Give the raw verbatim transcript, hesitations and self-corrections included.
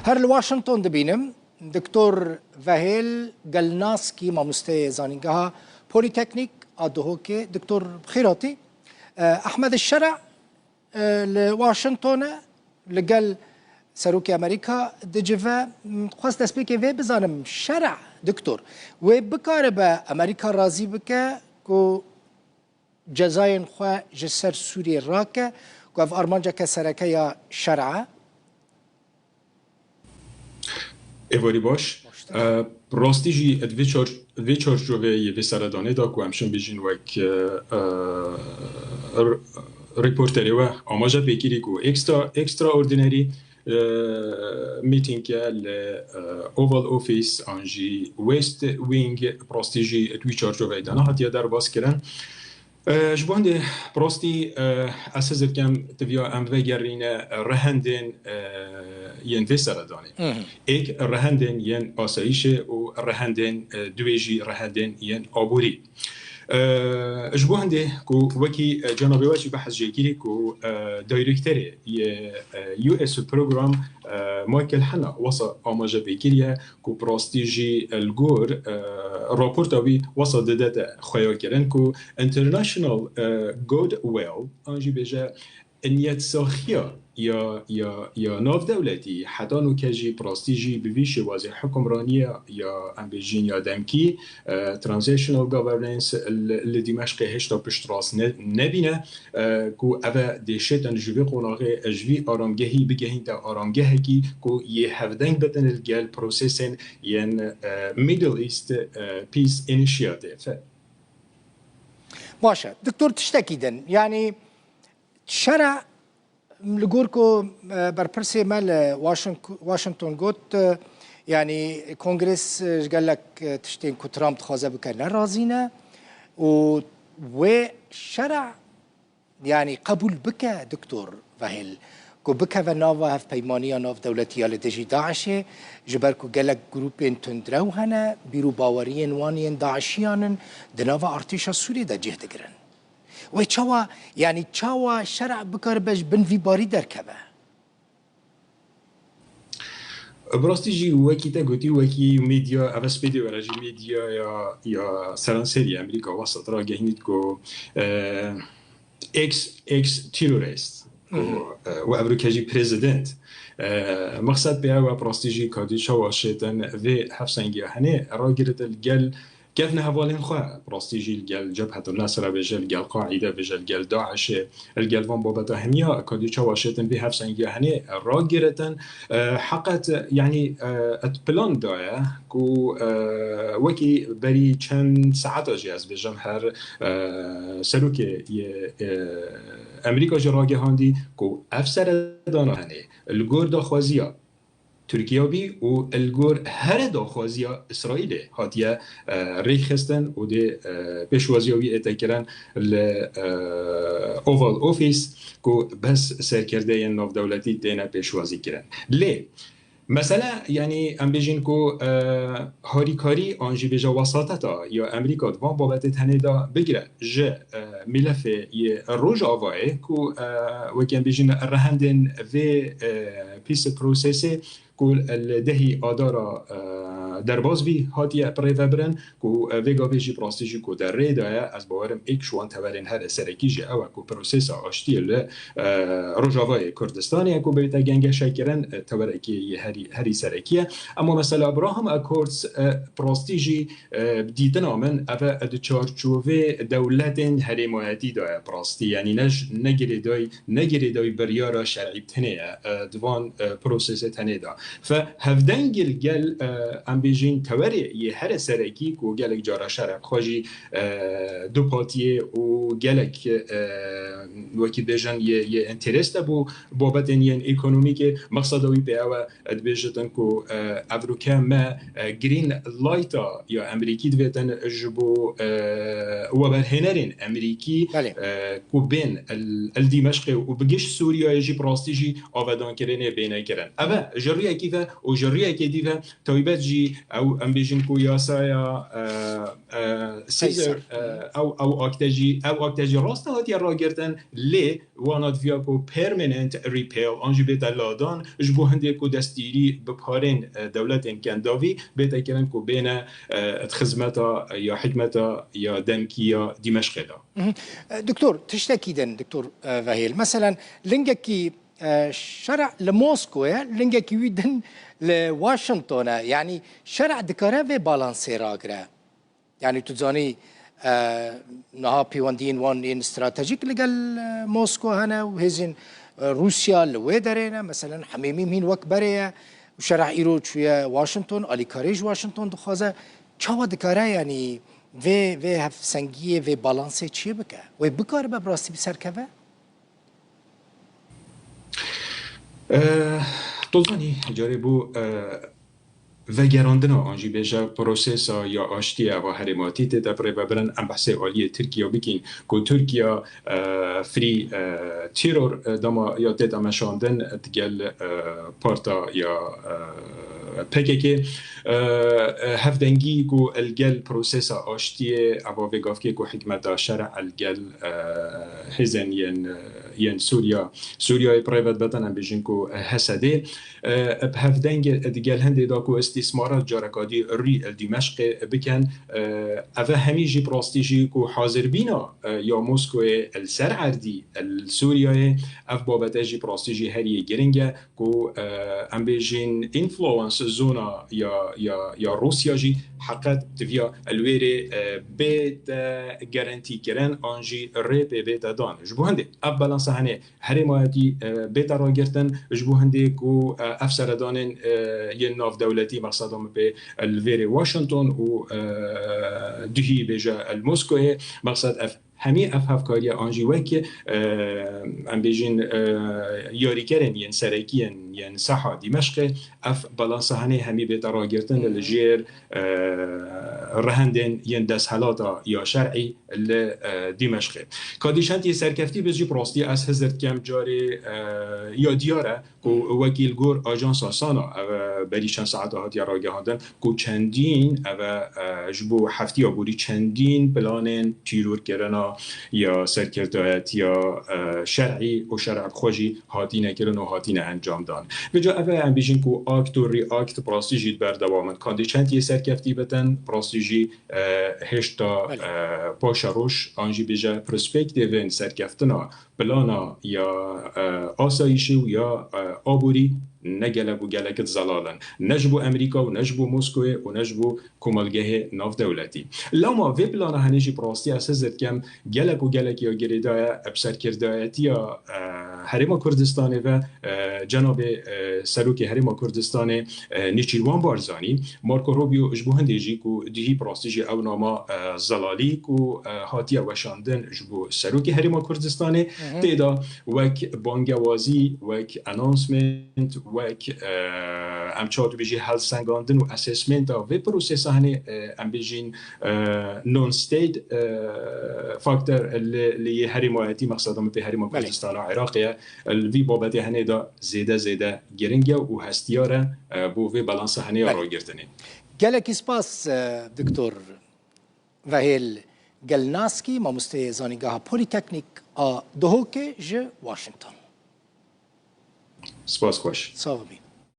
Her li Washington dibînim, Doktor Vehêl Gelnaskî, mamosteyê Zanîngeha Polîteknîk a Duhokê. Doktor, bi xêr hatî. Eh, Ehmed Şera, eh, li Washington e, li gel Serokê Amerîka dicive. Xwest destpêkê vê bizanim, Şera, Doktor, wê bikaribe Amerîka razî bike ku cezayên xwe ji ser Sûriyê rake, ku ev armanceke sereke ya şer'a? Êvarî baş. Baş. E, rastî jî di vê çar-, vê çarçoveyê yê vê seredanê de ku em şin bêjin wek, e, e, r-, reporterê we amaje pêkirî ku extra, extraordinary, e, meeting e li, e, Oval Office an jî West Wing, rastî jî di wî çarçoveyê de nehatiye derbas kirin. E, ji bo hindê rastî, e, ez hizir dikim, tiviya em vegerîne, e, rehendên, e, yên vê seredanê. Hı hı. Êk rehendên yên asayîşê û rehendên, e, duwê jî rehendên yên aborî. E, ji bo hindê ku wekî, e, cenabê we jî behs jê kirî ku, e, dayrekterê yê, e, U S program, e, Michael Hanna wesa amaje pêkiriye ku bi rastî jî, e, li gor, e, raporta wî wesa didete xweyakirin ku International, e, Goodwill, an jî bêje niyetsaxiya ya, ya, ya navdewletî heta nûke jî bi rastî jî bi vî şêwazê hukimraniya ya, em bêjin ya demkî, e, transitional governance li, li Dîmeşqê hêşta piştrast ne-, nebîne, e, ku ev e dê şêtin ji vê qonaxê, e, ji vî aramgehî bigehînte aramgehekî ku yê hevdeng bitin li gel prosesên yên, e, Middle East, e, Peace Initiative. Baş e. Doktor, tiştekî din. Yanî şer'a, li gor ku, e, berpirsê me li Washing-, Washington got, e, yanî Kongres, e, ji gelek, e, tiştên ku Trump dixwaze bike ne razî ne û wê şer'a, yanî qebûl bike, Doktor Vehêl, ku bikeve nava hevpeymaniya navdewletî ya li dijî DAIŞê, ji ber ku gelek grûpên tundrew hene, bîr û baweriyên wan yên DAIŞiyan in, di nava artêşa Sûriyê de cih digirin. Wê çawa, yanî çawa şer'a bikaribe ji bin vî barî derkeve? Bi rastî jî wekî te gotî, wekî medya, ev spêdê were jî medya ya, ya seranserî Amerîka wesat ragehînît ku, e, ex, ex terrorist, ku, Hı hı. e, we evroke jî prezident. E, mexsed pê ew e, bi rastî jî kadî çawa şêtin vê hevsengiya henê ragirîtin li gel kevne hevalên xwe, bi rastî jî li gel Cebhetul Nesre bêje, li gel Qaîde bêje, li gel DAIŞê, li gel van babeta hemiya kadî çawa şêtin vê hevsengiya henê ragirîtin. E, heqet, yanî, e, di plan de ye ku, e, wekî berî çend saeta jî ez bêjim her, e, serokê yê, e, Amerîka jî ragihandî ku ev seredana henê li gor daxwaziya Tirkiye bî û li gor here daxwaziya Îsraîlê hatiye, e, rêkxistin û dê, e, pêşwaziya wî ête kirin li, e, Oval Office ku bes serkirdeyên navdewletî têne pêşwazî kirin. Lê mesele, yanî em bêjin ku, e, harîkarî an jî bêje wesateta ya Amerîka di van babetê tenê de bigire ji, e, mîlefê yê Rojavayê ku, e, wekî em bêjin rehendên vê, e, peace prosesê ku li dehî Adara, e, derbas bî, hatiye birêvebirin, ku, e, vê gavê jî bi rastî jî ku di rê de ye, ez bawerim êk ji wan tewerên herê serekî jî ew e ku prosesa aştiyê li, e, Rojavayê Kurdistanê ye ku bête gengeşekirin, e, tewerekê yê herî, herî serekî ye. Ema mesela Abraham Accords, e, bi rastî jî, e, bi dîtina min ev e di çarçovê dewletên herêmayetî de ye bi rastî. Yanî ne ji, ne girêdayî ne girêdayî biryara şerî tenê ye, e, di van, e, prosesê tenê de. Fe hevdengî li gel, e, em bêjin tewerê yê here serekî ku gelek cara şerek xwe jî, e, dupatiyê û gelek, e, wekî bêjin yê, yê enterês de bû babetên yên ekonomîkê. Mexseda wî pê ew e, dibêjitin ku, e, evroke me, e, green light-a ya Amerîkî divêtin ji bo, e, weberhênerên Amerîkî, Belê. e, ku bên el, el Dîmeşqê û bi giş Sûriyeyê jî bi rastî jî avedankirinê bêne kirin. Ev e, ji rûyê riyekî ve û ji riyekê dî ve taybet jî ew, em bêjin ku yasaya, e, e, Caesar, Caesar. e, ew, ew akte jî, ew akte jî rast hatiye ragirtin, lê wana diviya ku permanent repeal an jî bête ladan, ji bo hindê ku destgîrî bi parên, e, dewletên kendavî bête kirin ku bêne, e, di xizmeta ya hikmeta ya demkî ya Dîmeşqê de. Mhm. E, Doktor, tiştekî din, Doktor, e, Vehêl. Meselen, lingekî, e, şer'a li Moskoyê, lingekî wî din li Washington e. Yanî şer'a dikare vê balansê ragire. Yanî tu zanî, e, niha pêwendiyên wan yên stratejîk li gel, e, Moskow hene û hêzên, e, Rûsya li wê derê ne. Meselen, Hemêmî hîn wek berê ye û şer'a îro çûye Washington, alîkarî ji Washington dixwaze. Çawa dikare, yanî vê, vê hevsengiyê, vê balansê çiyê bike? Wê bikaribe bi rastî bi ser keve? Eh, tu zanî, carê bû, eh, vegerandina an jî bêje prosesa ya aştiyê eva herêmatî tê de birêvebirin. Em behsê aliyê Tirkiye bikîn ku Tirkiye, eh, free, eh, terror, eh, dema ya tê de meşandin digel, eh, parta ya, eh, P K K. Eh, eh, hevdengî ku li gel prosesa aştiyê eva vê gavkê ku hikmeta şer'a li gel, eh, hêzên yên, eh, yên Sûriya, Sûriyayê bi rê ve dibetin, em bêjin ku H S D, eh, bi hevdeng digel hindê da ku îstîsmarat careka dî rû li Dîmeşqê bikin, eh, ev hemî jî bi rastî jî ku hazirbîna, eh, ya Moskoyê li ser erdî li Sûriyeyê, ev babete jî bi rastî jî herî giring e ku, eh, em bêjin influence zona ya, ya, ya Rûsya jî heqet diviya li wê rê, eh, bête gerentî kirin an jî rê pê bête dan. Ji bo hindê ev balansa hene herêmayetî, eh, bête ragirtin, ji bo hindê ku, eh, ev seredanên, eh, yên navdewletî, mexseda min pê li vê rê Washington û, eh, duhî bêje li Moskoyê, mexsed ev hemî ev hevkariye an jî wek, eh, em bêjin, eh, yarîkerên yên serekî yên, yên seha Dîmeşqê, ev balansa hene hemî bête ragirtin li jêr, eh, rehendên yên desthilata ya şer'î li, eh, Dîmeşqê. Kadî çend yê serkeftî bi jî bi rastî ez hizir dikem carê, eh, ya diyar e ku wekî li gor ajansa Sana, ev, e, berî çend saeta hatiye ragihandin ku çendîn, ev, e, e, ji bo heftiya borî çendîn planên tîrorkirina ya serkirdayetiya, e, şer'î û şer'a bi xwe jî hatîne kirin û hatîne encamdan. Vêca ev, e, em bêjin ku akt û react bi rastî jî berdewam in. Kadî çend yê serkeftî bitin, bi rastî jî, e, hêşta, Belê. e, paşeroş an jî bêje perspektîvên serkeftina plana ya, e, asayîşê û ya, e, aborî ne gelek û gelek zelal in. Ne ji bo Amerîka û ne ji bo Moskoyê û ne ji bo komelgehê navdewletî. Lewma vê plana henê jî bi rastî ez hizir dikem gelek û gelek ya girêdaye bi serkirdayetiya, e, Herêma Kurdistanê ve, e, cenabê, e, Serokê Herêma Kurdistanê, e, Nêçîrvan Barzanî, Marco Rubio ji bo hindê jî ku dihî bi rastî jî ew nama, e, zelalî ku, e, hatiye weşandin ji bo Serokê Herêma Kurdistanê, Mhm. tê de wek bangewazî, wek announcement, wek, e, em çawa dibêjî helsengandin û assessmenta vê prosesa henê, e, em bêjîn, e, non-state, e, factor li, li yê herêmayetî, mexseda min pê Herêma Belê. Kurdistana Iraqê ye, li vî babetê henê de zêde zêde giring e û hestiyar e, e, bo vê balansa henê ya Belê. ragirtinê. Gelekî spas, e, Doktor Vehêl Gelnaskî, mamosteyê Zanîngeha Polîteknîk a Duhokê ji Washington. Spas xweş. Sağ olun.